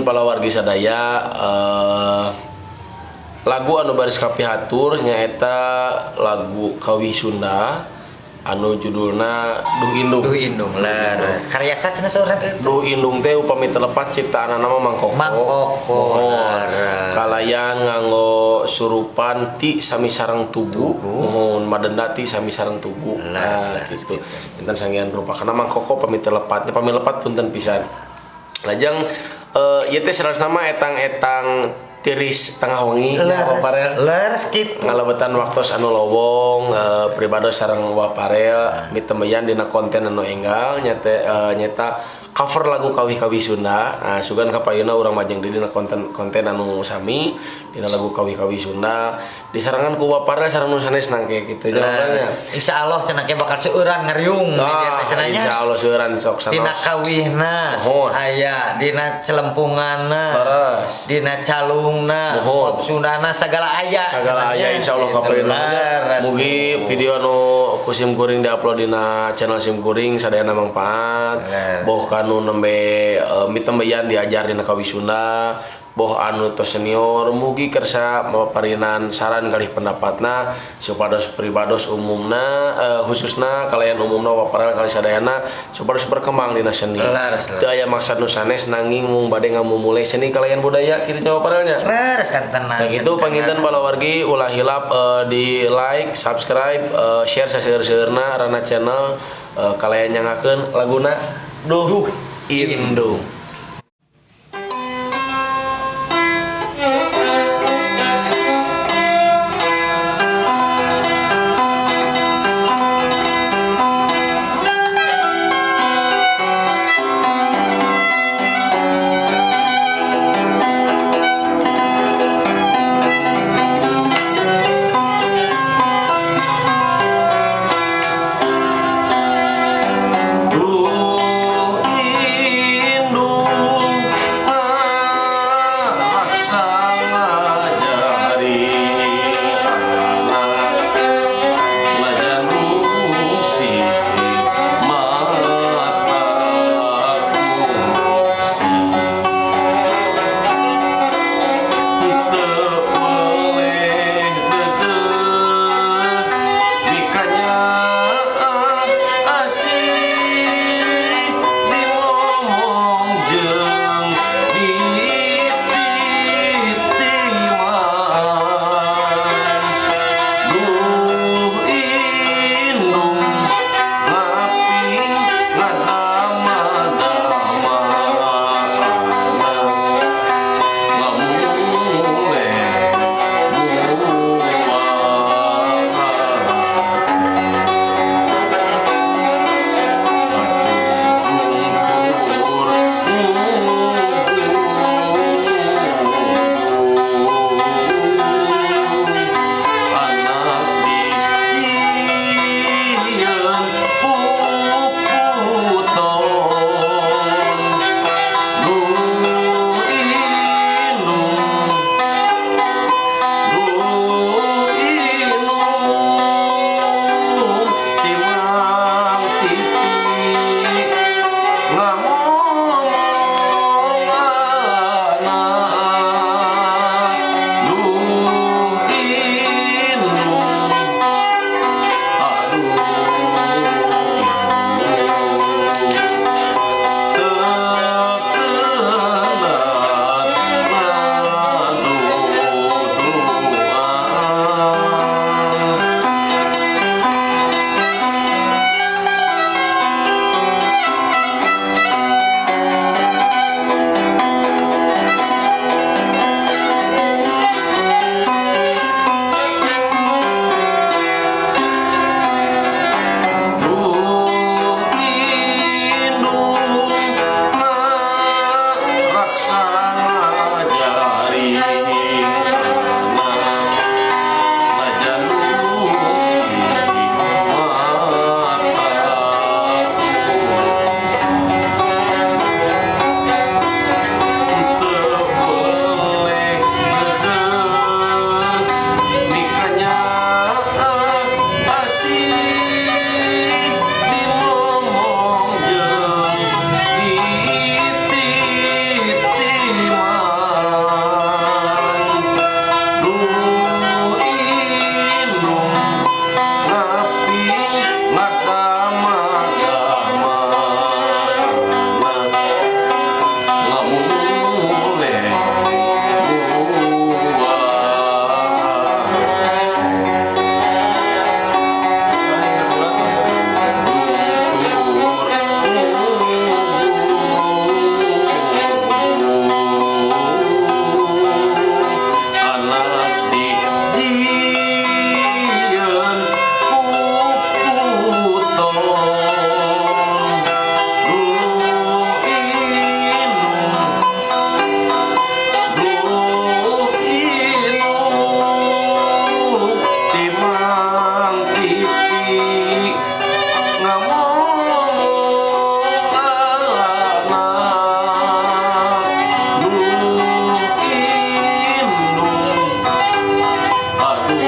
Palawargi sadaya, lagu anu baris kapihatur nyaeta lagu Kawih Sunda anu judulna Duh Indung. Duh Indung, leres. Karya saha cenah saurna teh? Duh Indung teh upami teu lepat ciptaanna mah Mang Koko. Mang Koko, Muhun. leres. Kalayan nganggo surupan ti sami sareng tugu. Tugu. Muhun, madenda ti sami sareng tugu. Leres, Nah, leres, gitu. gitu. Enten sanggean rupa karena Mang Koko pami teu lepatnya, pami lepat punten pisan. Lajeng ieu teh saleresna mah etang-etang tiris tengah wengi nya, Leres, Parel. leres gitu. Ngalebetan waktos anu lowong, pribados sareng Wa Parel mitembeyan dina konten anu enggal nyata, nyata cover lagu kawih-kawih Sunda. Nah, sugan kapayuna urang majeng deui dina konten konten anu sami dina lagu kawih-kawih Sunda disarengan ku Wa Parel sareng nu sanes nangke kitu jawabannya. Insya Allah cenah ke bakal seueuran ngariung di dieu teh cenah nya. Insya Allah seueuran sok sanos. Dina kawihna Muhun. aya, dina celempunganna, Leres. dina calungna, Muhun. pop Sundana segala aya. Segala aya, insyaallah kapayuna. Leres. Mugi video anu ku sim kuring diupload dina channel sim kuring sadayana mangfaat. Leres. Boh kanu nembe mitembeyan diajar dina kawih Sunda, boh anu tos senior, mugi kersa maparinan saran kalih pendapatna supados pribados umumna, khususna kalayan umumna waparel kali sadayana supados berkembang dina seni. Leres, leres. Teu aya maksad nu sanes nanging mung bade ngamumule seni kalayan budaya kitu nya waparelnya. Leres kan tenang. Nah gitu panginten balawargi ulah hilap di like, subscribe, share saseur-seurna Rana Channel, kalayan nyangakeun laguna Duh Indung. Duh Indung raksa ngajari anak najan rungsing mata kungsi teu weleh deudeuh mikanyaah asih dimomong jeung dititiman. Duh Indung ngaping ngadama-dama anak ngamumule buah hate ngajungkur ngugung anak dijieun puputon. Duh Indung, Duh Indung timang titik ngamomong anak. Duh Indung, aduh Indung teu keunat ngaduduan. Duh Indung raksa ngajari anak najan rungsing mata kungsi teu weleh deudeuh mikanyaah asih dimomong jeung dititiman. Waduh.